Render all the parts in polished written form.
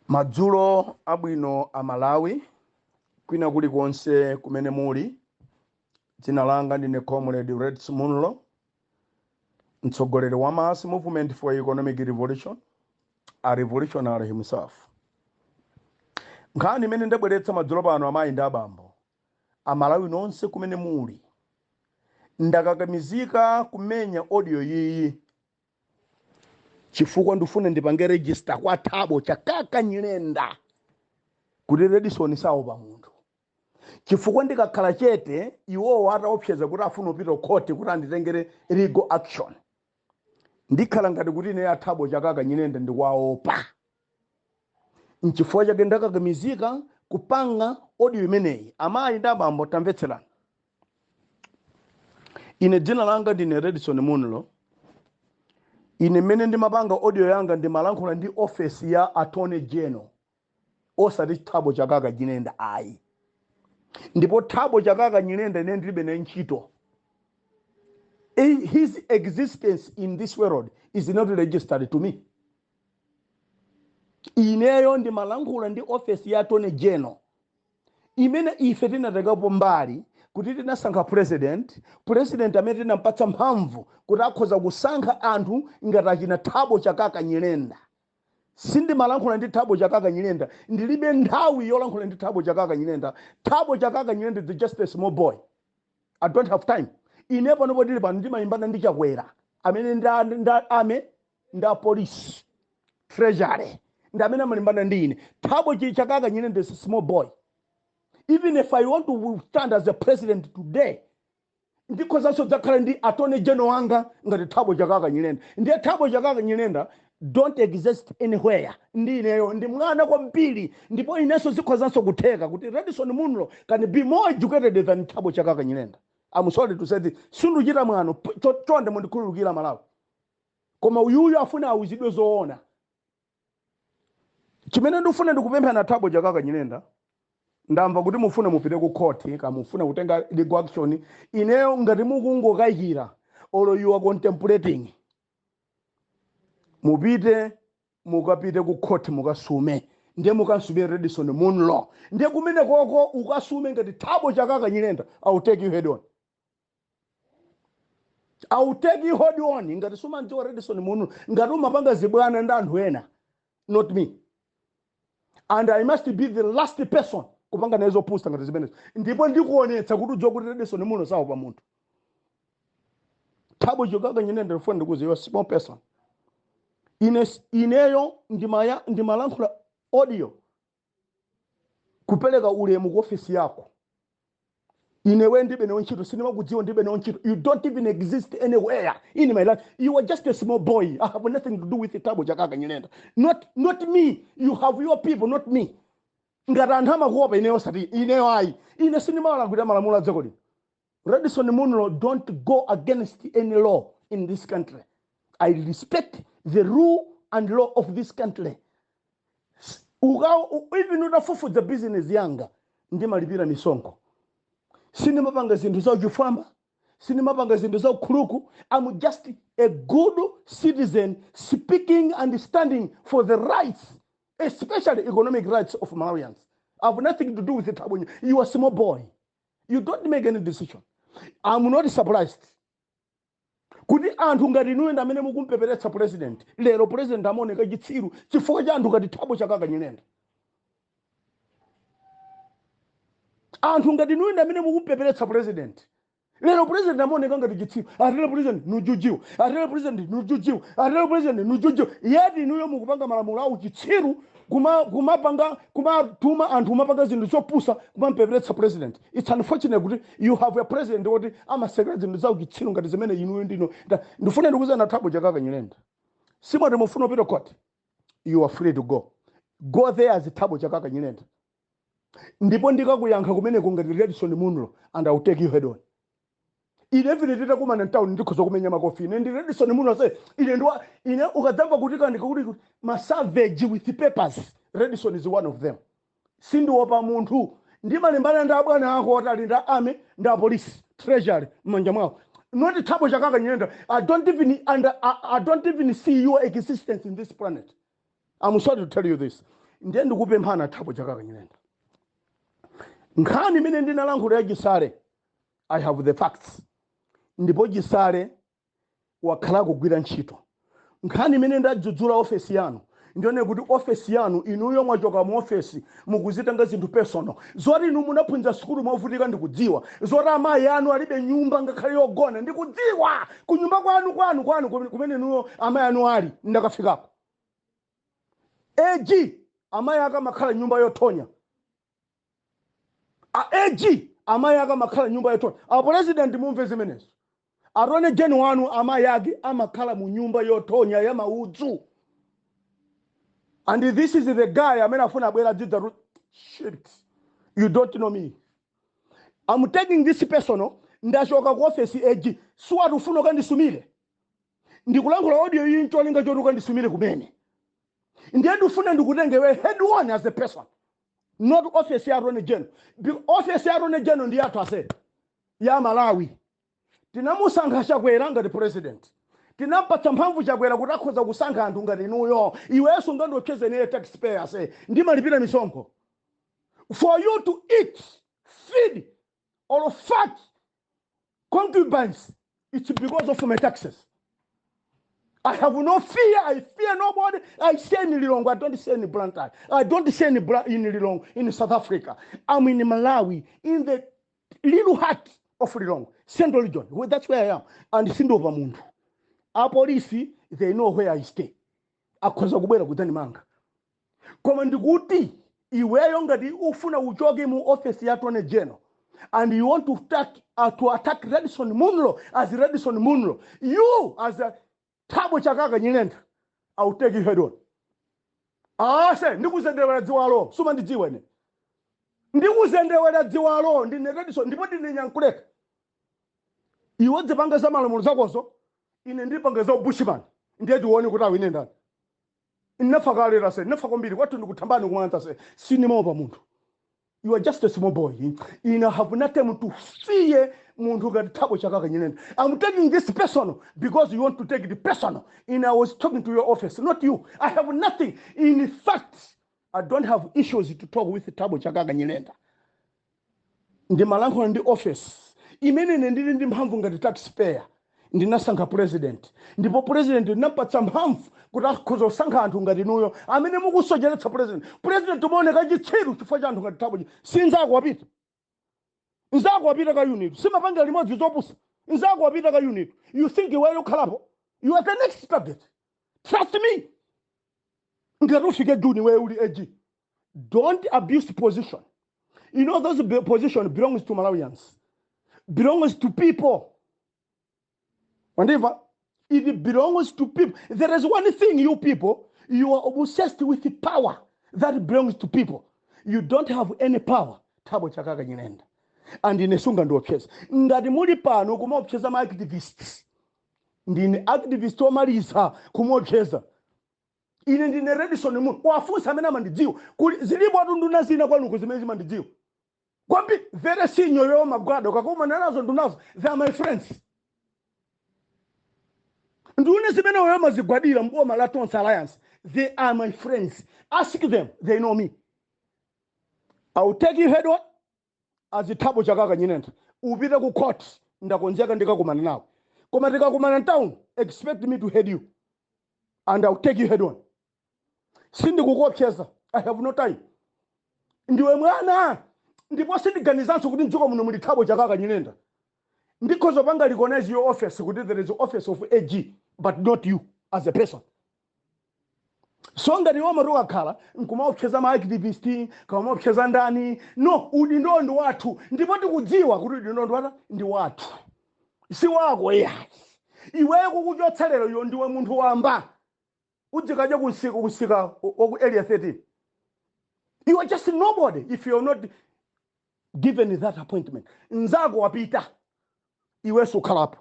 Madzulo abwino a Malawi kwina kulikonse kumene muli. Dzina langa ndine Comrade Reds Munlo, mtsogoleri wa Mass Movement for Economic Revolution, a revolutionary himself. Nkhani imene ndabweretsa madzulo pano, amayi ndi abambo, Amalawi nonse kumene muli, ndakakamizika kumenya audio iyi chifukwa ndifuna ndipange register kwa Thabo Chakaka Nyirenda kuti Redson saopa munthu, chifukwa ndikakhala chete, iwowo ataopseza kuti afuna upita khoti kuti anditengere legal action, ndikhala ngati kuti ine aThabo Chakaka Nyirenda ndikuwaopa. Nchifukwa chake ndakakamizika kupanga audio imeneyi. Amayi ndi abambo, tamvetserani. Ine dzina langa ndine Redson Munlo. Ine mmene ndimapanga audio yanga, ndimalankhula ndi ofesi ya Attorney General, osati Thabo Chakaka Nyirenda ayi. Ndipo Thabo Chakaka Nyirenda ine ndilibe naye ntchito. His existence in this world is not registered to me. Ineyo ndimalankhula ndi ofesi ya Attorney General imene ife tinatekapo mbali kuti tinasankha president, president amene tinampatsa mphamvu kuti akhoza kusankha anthu ngati achina Thabo Chakaka Nyirenda. Sindimalankhula ndi Thabo Chakaka Nyirenda, ndilibe nthawi yolankhula ndi Thabo Chakaka Nyirenda. Thabo Chakaka Nyirenda is just a small boy. I don't have time. Ine panopo ndili pano ndimayimbana ndi Chakwera amene nda ame nda police, treasury, ndi amene amalimbana ndi ine. Thabo Chakaka Nyirenda is a small boy. Even if I want to stand as a president today, ndikhozanso dzakhala ndi Attorney General wanga ngati Thabo Chakaka Nyirenda. Ndiye Thabo Chakaka Nyirenda don't exist anywhere ndi ineyo, ndi mwana kwambiri. Ndipo inenso zikhozanso kutheka kuti Redson Munlo can be more educated than Thabo Chakaka Nyirenda. I'm sorry to say this, sinduchita mwano. Chonde mundikhululukira, Malawi, koma uyuyu afuna awuzidwe zoona. Chimene ndifuna ndikupemphana, Thabo Chakaka Nyirenda, ndamva kuti mufuna mupite ku court, kamufuna kutenga legal action. Ineyo ngati mukungokayikira olo you are contemplating, mupite, mukapite ku court, mukasume. Ndiye mukasume Redson Munlo, ndiye kumene koko ukasume ngati Thabo Chakaka Nyirenda. I will take you head on. I will take you head on. Ngati sumandziwa Redson Munlo, ngati umapanga zibwana ndi anthu ena, not me, and I must be the last person kupanga naye zopusa ngati zimenezo. Ndipo ndikuonetsa kuti udziwa kuti Redson Munlo saopa munthu. Thabo Chakaka Nyirenda, ndifuna ndikuuze, small person. Ine ineyo ndimalankhula audio kupereka ulemu ku ofisi yako. Inewe ndibe nawo ntchito, sindimakudziwa, ndibe nawo ntchito. You don't even exist anywhere in my life. You are just a small boy. I have nothing to do with Thabo Chakaka Nyirenda. Not me. You have your people, not me. Ngati anthu amakuopa, ineyo sati ineyo ayi. Ine sindimalakwira malamulo a dziko lino. Redson Munlo don't go against any law in this country. I respect the rule and law of this country. Even utafufuza business yanga, ndimalipira misonkho. Sindimapanga zinthu za uchifwamba, sindimapanga zinthu za ukhuluku. I'm just a good citizen speaking and standing for the rights, especially economic rights of Malawians. I have nothing to do with Thabo. You are a small boy, you don't make any decision. I'm not surprised kuti anthu ngati inuyo ndi amene mukumpeperetsa president lero. President amaoneka chitsiru chifukwa cha anthu ngati Thabo Chakaka Nyirenda. Anthu ngati inuyo ndi amene mukumpeperetsa president lero. President amaoneka ngati chitsiru. Atero president nujujiwa, atero president nujujiwa, atero president nujujiwa, yeti inuyo mukupanga malamulo awu chitsiru, kumapanga, kumatuma anthu, kumapanga zinthu zopusa, kumampeperetsa president. It's unfortunate kuti you have a president woti amasekera zinthu za uchitsiru ngati zimene inuyo ndino. Ndifuna ndikuuzeni, Thabo Chakaka Nyirenda, simwati mufuna upita court, you are free to go. Go there as Thabo Chakaka Nyirenda, ndipo ndikakuyankha kumeneko ngati Redson Munlo, and I will take you head on. Ine even titakumana mtown, ndikhoza kumenya makofi. Ine ndi Redson Munlo se ine ndiwa ine. Ukadzamva kuti kandika kuti ma savage with papers, Redson is one of them. Sindiopa munthu. Ndimalimbana ndi abwana ako oti ali nda army, nda police, treasury m'manja mwawo, not Thabo Chakaka Nyirenda. I don't even see your existence in this planet. I'm sorry to tell you this. Ndiye ndikupemphana, Thabo Chakaka Nyirenda, nkhani imene ndinalankhula ya Chisale, I have the facts, ndipo Chisale wakhala kugwira ntchito. Nkhani imene ndadzudzula ofesi yanu, ndione kuti ofesi yanu, inuyo mwachoka mu ofesi, mukuzitenga zinthu personal. Zoti inu munaphunzira sukulu movutika, ndikudziwa. Zoti amayi anu alibe nyumba ngakhale yogona, ndikudziwa. Kunyumba kwanu kwanu kwanu kumene inuyo amayi anu ali, ndakafikako. AG, amayi ake amakhala nyumba yothonya. A AG, amayi ake amakhala nyumba yothonya. A president, mumve zimenezo. Attorney General wanu, amayi ake amakhala mu nyumba yothonya ya maudzu. And this is the guy amene afuna abwera adzidza. Shit, you don't know me. I'm taking this personal. Ndachoka ku office, AG. Siwati ufuna ukandisumire. Ndikulankhula audio iyi ncholinga choti ukandisumire kumene. Ndiye ndifuna ndikutengewe head on as a person, not office ya Attorney General. Office ya Attorney General ndi yathu ase ya Malawi. Tinamusankha Chakwera ngati president, tinampatsa mphamvu Chakwera kuti akhoza kusankha anthu ngati inuyo. Iwenso ngandiopseze neye taxpayer se ndimalipira misonkho for you to eat, feed or fuck concubines. It's because of my taxes. I have no fear. I fear nobody. I stay in Lilongwe. I don't stay in Blantyre. I don't stay in Lilongwe, in South Africa. I'm in Malawi, in the little heart of Lilongwe, Central Region. Well, that's where I am. And sindiopa munthu. Apolisi, they know where I stay. Akhoza kubwera kudzandimanga. Koma ndikuti iweyo ngati ufuna uchoke mu office ya Attorney General and you want to attack Redson Munlo as Redson Munlo, you as a Thabo Chakaka Nyirenda, I will take you head on. Ase, ndikuzendewera dziwalo, sumandidziwa ine. Ndikuzendewera dziwalo, ndine Redson ndipo ndine nyankuleka. Iwe dzipanga za malamulo zakozo, ine ndipanga za bushman. Ndiye tione kuti awine ndani. Nnafa kale rase, nnafa kwambiri. Kwathu ndikuthambani kumwanza se. Sinimaopa munthu. You are just a small boy. Ine have not time to fear munthu ngati Thabo Chakaka Nyirenda. I'm taking this personal because you want to take it personal. In I was talking to your office, not you. I have nothing. In fact, I don't have issues to talk with Thabo Chakaka Nyirenda. Ndimalankhula ndi office imene ine ndili ndi mphamvu ngati taxpayer. Ndinasankha president, ndipo president ndinampatsa mphamvu kuti akhoza kusankha anthu ngati inuyo amene mukusocheretsa president. President umaoneka chitsiru chifukwa cha anthu ngati Thabo. Si nzako wapita, nzako wapita ka unit, simapanga limodzi zopusa. Nzako wapita ka unit, you think iweyo ukhalapo? You are the next target, trust me. Ngati ufike June, iweyo uli AG, don't abuse position. You know those position belongs to Malawians, belongs to people. Wandimva? It belongs to people. There is one thing, you people, you are obsessed with the power that belongs to people. You don't have any power, Thabo Chakaka Nyirenda. And ine sungandiopseza. Ngati muli pano kumaopseza ma activists, ndine activist omaliza kumuopseza. Ine ndine Redson Munlo. Wafunsa amene amandidziwa. Kuli zilipo atunduna zina kwanuko zimene zimandidziwa kwambi, very senior yo magwada ukakumana nazo ndunazo, they are my friends. Nduna zimene wewe mazigwadira mboma la Tonse Alliance, they are my friends. Ask them, they know me. I will take you head on as Thabo Chakaka Nyirenda. Upite ku court, ndakonzeka ndikakumana nawe. Koma tikakumana town, expect me to head you and I will take you head on. Sindikukuopseza, I have no time. Ndiwe mwana, ndipo sindiganizanso kuti mdziko muno muli Thabo Chakaka Nyirenda. Ndikhoza panga recognize your office kuti there is office of AG, but not you as a person. So ngati iwo amati ukakhala nkumaopseza ma activist, kamaopseza ndani, no, udindo ndi wathu, ndipo tikudziwa kuti udindo ndi wata ndi wathu, si wako yayi. Iweyo kukuchotsa lero, iwe ndiwe munthu wamba, udzikadya kunsika, kusika waku Area 13. You are just nobody if you are not given that appointment. Nzako wapita, iwenso ukhalapo.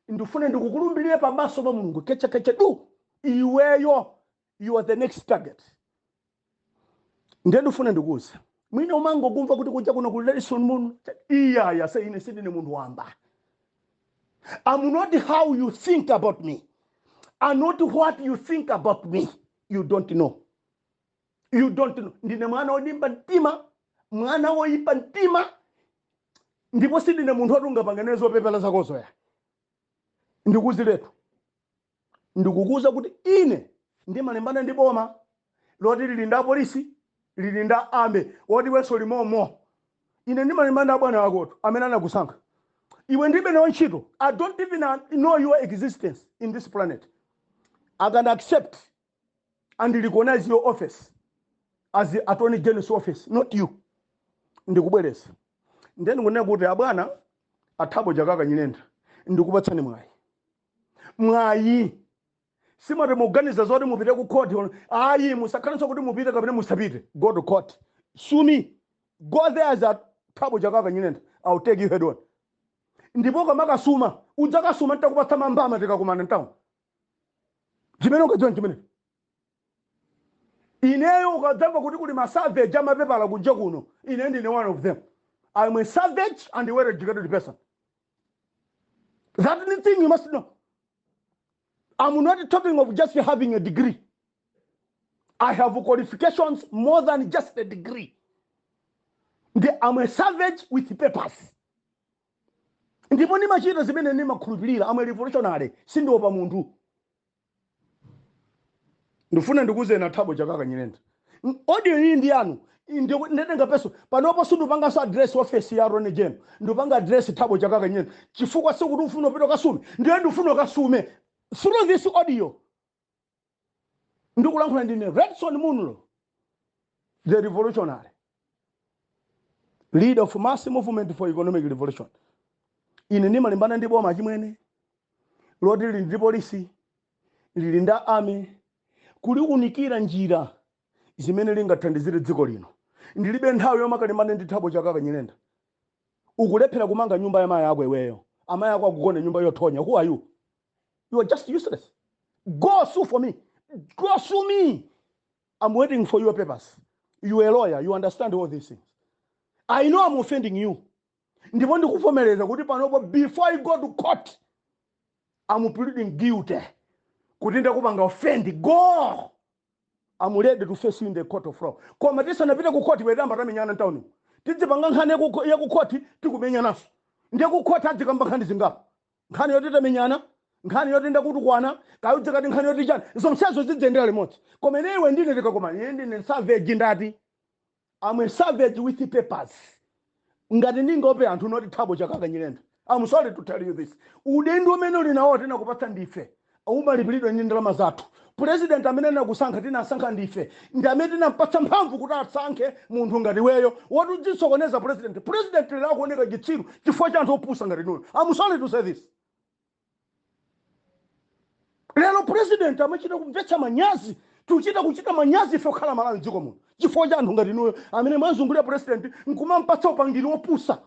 Ndifune ndikukulumbirire pamaso pa Mulungu, kechekeche du, iweyo, you are the next target. Ndiye ndifune ndikuuze, mwina umangokumva kuti kuja kuno kuli Redson Munlo. Iyaya se, ine sindine munthu wamba. I'm not how you think about me. I'm not what you think about me. You don't know. You don't know. Ndine mwana wolimba mtima, mwana woyipa mtima, ndipo sindine munthu woti ungapangane zopepela zakozo ya. Ndikuziletu, ndikukuza kuti ine ndimalimbana ndi boma loti lili nda polisi, lili nda army, woti wenso limomo. Ine ndimalimbana ndi abwana akoto amene anakusankha iwe. Ndibe nawo ntchito. I don't even know your existence in this planet. I can accept and recognize your office as the Attorney General's office, not you. Ndikubwereza, ndeni kunena kuti abwana a Thabo Chakaka Nyirenda, ndikupatsani mwayi. Mwayi simati muganiza zoti mupite ku court. Ayi, musakhalenso kuti mupite kapena musapite. Go to court, sue me. Go there as a Thabo Chakaka Nyirenda. I'll take you head on. Ndipo kamakasuma, udzakasuma ntakupatsa mambama tikakumana mtown. Chimene ukadziwa chimene ineyo, ukadzamva kuti kuli masavage amapepala kunja kuno, ine ndine one of them. I'm a savage and well educated person. That the thing you must know. I'm not talking of just having a degree. I have qualifications more than just a degree. I'm a savage with papers, ndipo ndimachita zimene ndimakhulupirira. I'm a revolutionary, sindiopa munthu. Ndifuna ndikuzena, Thabo Chakaka Nyirenda, audio iyi ndi yanu. Ndetenga peso panopo. Sindipanganso address office ya Attorney General, ndipanga address Thabo Chakaka Nyirenda, chifukwa sikuti ufuna upita kasume. Ndiye ndifuna ukasume through this audio. Ndikulankhula ndine Redson Munlo, the revolutionary leader of mass movement for economic revolution. Ine ndimalimbana ndi boma chimwene loti lili ndi polisi, lili nda army, kuliunikira njira zimene lingathandizire dziko lino. Ndilibe nthawi yomakalimbana ndi Thabo Chakaka Nyirenda. Ukulephera kumanga nyumba ya mayi ako iweyo. Amayi ako akugona nyumba yothonya. Who are you? You are just useless. Go sue for me. Go sue me. I'm waiting for your papers. You are a lawyer, you understand all these things. I know I'm offending you, ndipo ndikuvomereza kuti panopo, before I go to court, I'm pleading guilty kuti ndakupanga offend. Go, I'm ready to face you in the court of law. Koma tisanapite ku court, wetamba tamenyana mtawuni. Tidzipanga nkhani yaku court, tikumenyananso. Ndiye ku court adzikamba nkhani zingapo: nkhani yoti tamenyana, nkhani yoti ndakutukwana, kayudzikati nkhani yoti chani. Zonsezo zidzendera limodzi. Koma ine, iwe ndine tikakoma, ine ndine savage. Ndati I'm a savage with papers. Ngati ndingope anthu, noti Thabo Chakaka Nyirenda, I'm sorry to tell you this, udindo umene uli nawo tinakupatsa ndife, umalipiridwa ndi ndalama zathu. President amene anakusankha, tinasankha ndife, ndi amene tinampatsa mphamvu kuti asankhe munthu ngati weyo woti udzisokoneza president. President lero akuoneka chitsiru chifukwa cha anthu opusa ngati inuyo. I'm sorry to say this. Lero president amachita kumvetsa manyazi. Tuchita kuchita manyazi ife kukhala Malawi mdziko muno chifukwa cha anthu ngati inuyo amene mwazungulira president nkumampatsa upangiri wopusa.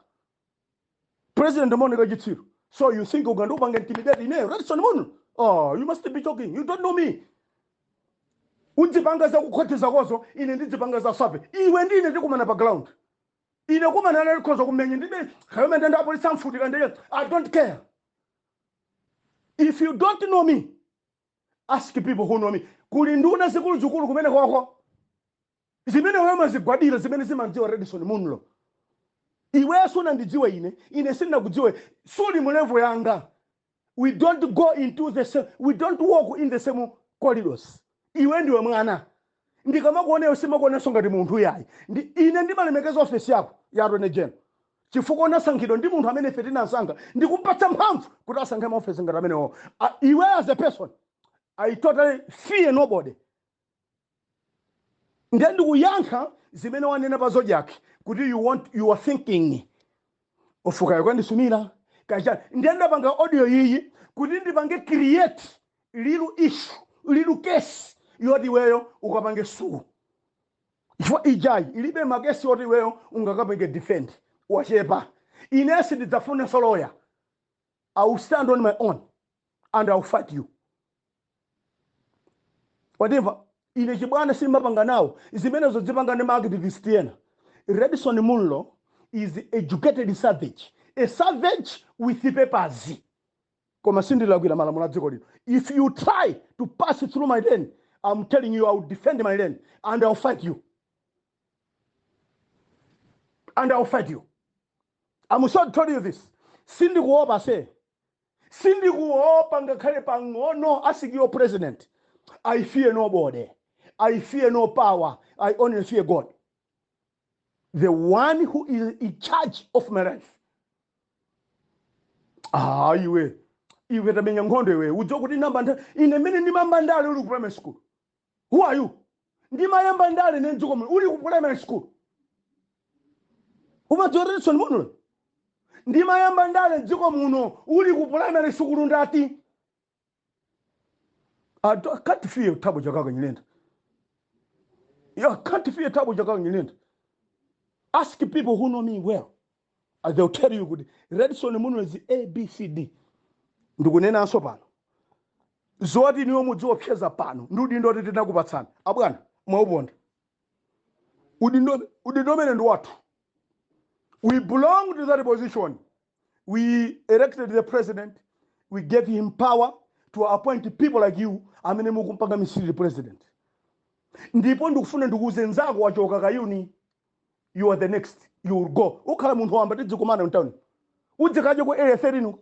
President amaoneka chitsiru. So you think ukandiupanga intimidate ineyo, Redson Munlo? Oh, you must be joking. You don't know me. Udzipanga zakukhoti zakozo, ine ndidzipanga za sape. Iwe ndine tikumana pa ground. Ine kumana nalikhoza kumenya. Ndibe kayomende ndi apolisi amfutika ndiye. I don't care. If you don't know me, ask people who know me. Kuli nduna zikuluzikulu kumene koko zimene wewe mazigwadira, zimene zimandziwa Redson Munlo. Iweyo unandidziwe ine, ine sindinakudziwe. Suli mu level yanga. We don't go into the same, we don't walk in the same corridors. Iwe ndiwe mwana. Ndikamakuoneyo simakuonenso ngati munthu yayi. Ine ndimalemekeza ofesi yako ya Attorney General chifukwa unasankhidwa ndi munthu amene ife tinasankha ndikumpatsa mphamvu kuti asankhe maofesi ngati amenewo. Iwe as a person, I totally fear nobody. Ndiye ndikuyankha zimene wanena pa Zodiak kuti you want, you are thinking ofukayo kwandisumira kacha. Ndiye ndapanga audio iyi kuti ndipange create little issue, little case yoti iweyo ukapange sue, chifukwa ijayi ilibe makesi oti iweyo ungakapange defend. Wachepa. Ine sindidzafunenso lawyer. I will stand on my own and I will fight you. Whatever. Ine chibwana simapanga nawo. Zimenezo zipanga ndi maactivist ena. Redson Munlo is educated savage, a savage with papers. Koma sindilakwira malamulo a dziko lino. If you try to pass through my lane, I'm telling you, I will defend my land and I'll fight you, and I'll fight you. I'm sorry to tell you this. Sindikuopa se, sindikuopa ngakhale pang'ono. Ask your president. I fear nobody, I fear no power, I only fear God, the one who is in charge of my life. Ah, iwe, iwe tamenya nkhondo iwe. Udziwa kuti namba ine mene ndimamba ndale uli ku primary school. Who are you? Ndimayamba ndale ne mdziko muno uli ku primary school. Umadziwa Redson Munlo? Ndimayamba ndale mdziko muno uli ku primary school. Ndati I can't fear Thabo Chakaka Nyirenda. You can't fear Thabo Chakaka Nyirenda. Ask people who know me well. And they'll tell you kuti Redson Munlo is ABCD. Ndikunenanso pano. Zoti niwo mudziopseza pano ndi udindo oti tinakupatsani. Abwana, mwauponda. Udindo, udindo umene ndi wathu. We belong to that position. We elected the president. We gave him power to appoint people like you amene mukumpanga mislead president. Ndipo ndikufuna ndikuuze, nzako wachoka kayuni. You are the next, you will go. Ukhala munthu wamba, tidzikumana mtown, udzikaje ku Area 13.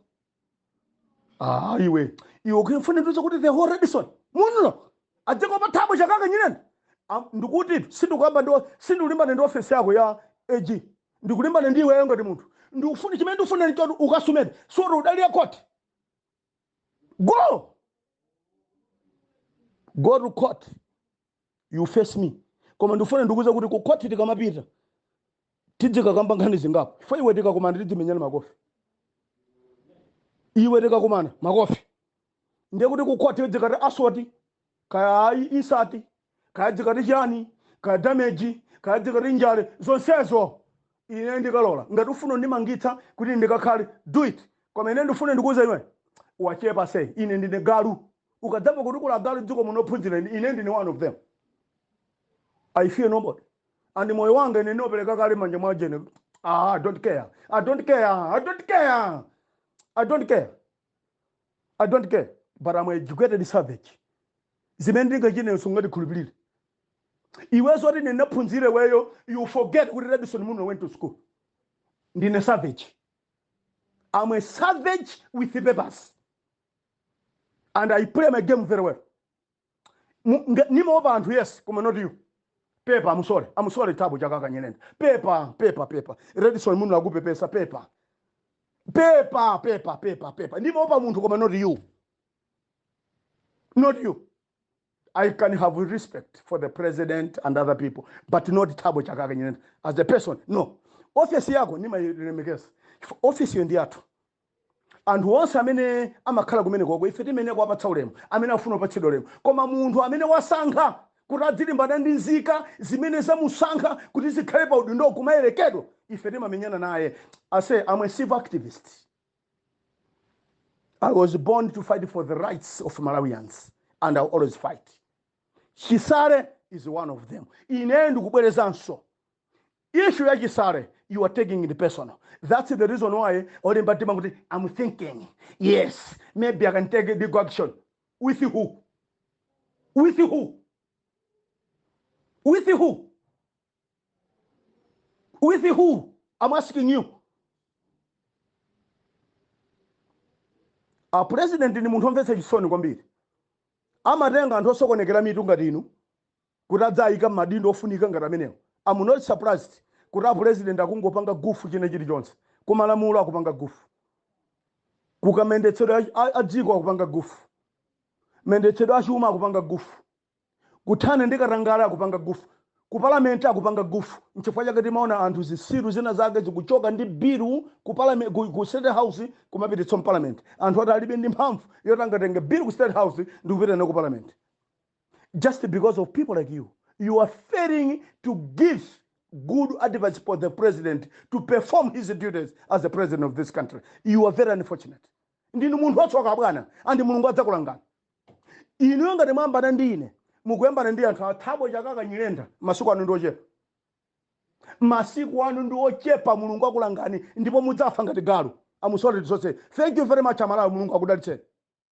Ah, iwe, iwe ukufuna ndiuze kuti the whole Redson Munlo adzikopa Thabo Chakaka Nyirenda? Ndikuti sindikuyamba ndi, sindikulimbana ndi ofesi yako ya AG, ndikulimbana ndi iweyo ngati munthu. Ndikufuna, chimene ndikufuna ndichoti ukasumene soti udaliya court. Go, go to court, you face me. Koma ndikufuna ndikuuze kuti ku court tikamapita tidzikakamba nkhani zingapo. Chifukwa iwe tikakumana tidzimenyana makofi. Iwe tikakumana makofi, ndiye kuti ku court dzikati assault, kaya ayi insult, kaya dzikati chani, kaya damage, kaya dzikati injury, zonsezo ine ndikalola. Ngati ufuna ndimangitsa kuti ndikakhale, do it. Koma ine ndifune ndikuuze iwe, wachepa sei. Ine ndine galu. Ukadzamva kuti kula galu dziko muno ophunzira, ine ndine one of them. I fear nobody and moyo wanga ine ndinopereka kale manja mwa jene. Ah, I don't care, I don't care, I don't care, I don't care, I don't care. But I'm educated savage. Zimene ndingachine sungandikhulupirire iweso ati ndinaphunzire. Weyo you forget kuti Redson Munlo went to school. Ndine savage. I'm a savage with papers and I play my game very well. Nimaopa anthu, yes, koma not you. Pepa, I'm sorry, I'm sorry. Thabo Chakaka Nyirenda, pepa, pepa, pepa. Redson Munlo akupepesa. Pepa, pepa, pepa, pepa, pepa. Ndimaopa munthu koma not you, not you. I can have respect for the president and other people, but not Thabo Chakaka Nyirenda as a person. No. Office yako nimayilemekeza. Office iyo ndi yathu. Anthu onse amene amakhala kumene koko ife timene kuwapatsa ulemu, amene afuna kupatsidwa ulemu. Koma munthu amene wasankha kuti adzilimbana ndi nzika zimene zamusankha kuti zikhale pa udindo kumayerekedwa, ife timamenyana naye. I say I'm a civil activist. I was born to fight for the rights of Malawians and I will always fight. Chisale is one of them. Ine ndikubwerezanso, issue ya Chisale, you are taking it personal. That's the reason why olimba mtima kuti I'm thinking, yes, maybe I can take a legal action. With who? With who? With who? With who? I'm asking you. A president ni munthu omvetsa chisoni kwambiri. Amatenga anthu osokonekera mitu ngati inu kuti adzayika m'madindo ofunika ngati amenewo. I'm not surprised kuti a president akungopanga goof chine chilichonse. Kumalamulo akupanga goof, kukamendetsedwe a dziko akupanga goof, mendetsedwe achuma akupanga goof, kuthana ndi katangale akupanga goof, ku palamenti akupanga goof. Nchifukwa chake timaona anthu zisiru zina zake zikuchoka ndi bill ku parliament, ku State House kumapititsa mparliament. Anthu ati alibe ndi mphamvu yoti angatenge bill ku State House ndi kupita nayo ku parliament, just because of people like you. You are failing to give good advice for the president to perform his duties as the president of this country. You are very unfortunate. Ndinu munthu watsoka bwana, and Mulungu adzakulangani inuyo. Ngati mwayambana ndi ine, mukuyambana ndi anthu. AThabo Chakaka Nyirenda, masiku anu ndi ochepa, masiku anu ndi ochepa. Mulungu akulangani ndipo mudzafa ngati galu. I'm sorry to say. Thank you very much, Amalawi. Mulungu akudalitseni.